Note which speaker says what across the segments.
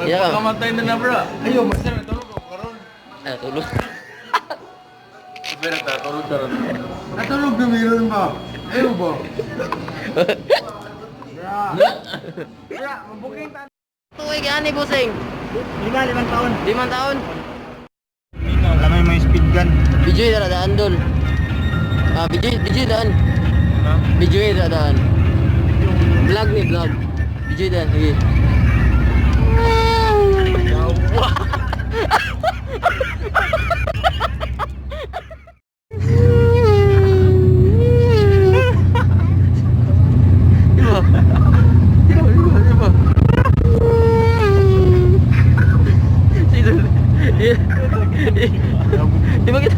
Speaker 1: Yeah.
Speaker 2: Pagkamatay na na, bro.
Speaker 3: Ayo, master, natulog ako karon.
Speaker 1: Ah, tulog.
Speaker 2: Pero ta, tulog ka ron.
Speaker 3: Natulog na meron ba? Ayo ba? Bra. Bra, mabuking ta.
Speaker 1: Tuig ani, busing.
Speaker 3: 5 taon.
Speaker 1: 5 taon.
Speaker 3: Alam mo yung may speed gun.
Speaker 1: Video dara daan dol. Ah, video video daan.
Speaker 2: Ha?
Speaker 1: Video dara daan. Vlog ni vlog. Video daan, sige. Diba? Diba, diba, diba? Sige. Di ba kita?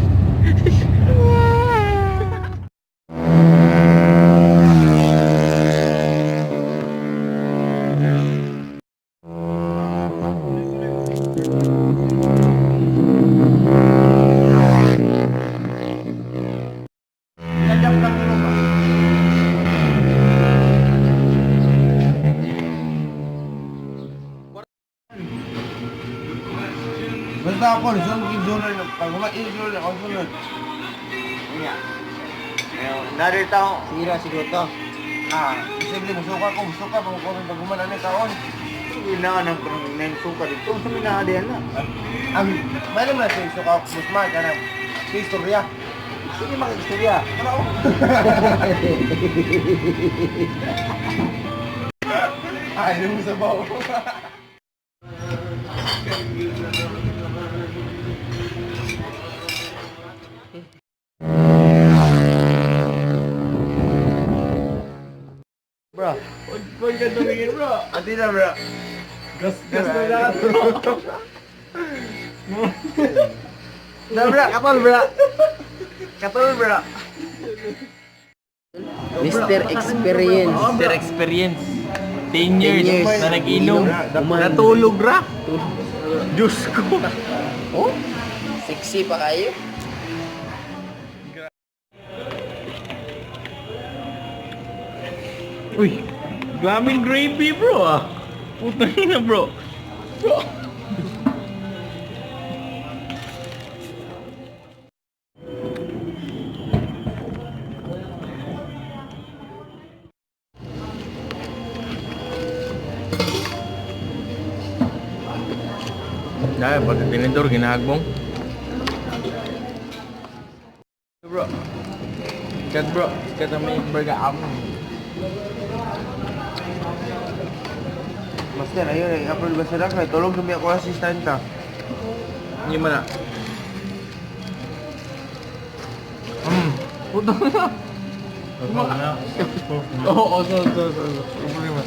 Speaker 3: Pinajump lang ko ba? Basta ako, sunod yung sunod. Pag kumain sunod, ako sunod. Nga. Narito ako.
Speaker 1: Sira siguro to.
Speaker 3: Ah, posible musuka ko, musuka pag ko pag human ani kaon. Ina nang nang suka dito sa mina na. Ang may naman sa suka ko musma kana sa istorya. Sige mga istorya. Ano ako? Ay, nung sa bawo. Bro,
Speaker 2: Huwag ka tumingin, bro.
Speaker 3: ati na bro.
Speaker 2: Gas, gas na lahat, bro.
Speaker 3: Na bro, katol bro. Katol bro.
Speaker 1: Mr. Experience.
Speaker 2: Mr. Experience. 10 years,
Speaker 1: 10 years.
Speaker 2: na nag-inom.
Speaker 1: Uman.
Speaker 2: Natulog ra. Diyos ko.
Speaker 1: Oh? Sexy pa kayo?
Speaker 2: Uy, glaming gravy, bro ah. Putang ina, bro. Bro. Dahil, pati tinidor, ginahagbong. Bro. Kat bro, kat ang may burger amo.
Speaker 3: Master, ayun ay upload ba sila kay tulog dumi ako assistant ta.
Speaker 2: Hindi mo na. Putang na. Oo, so. Problema.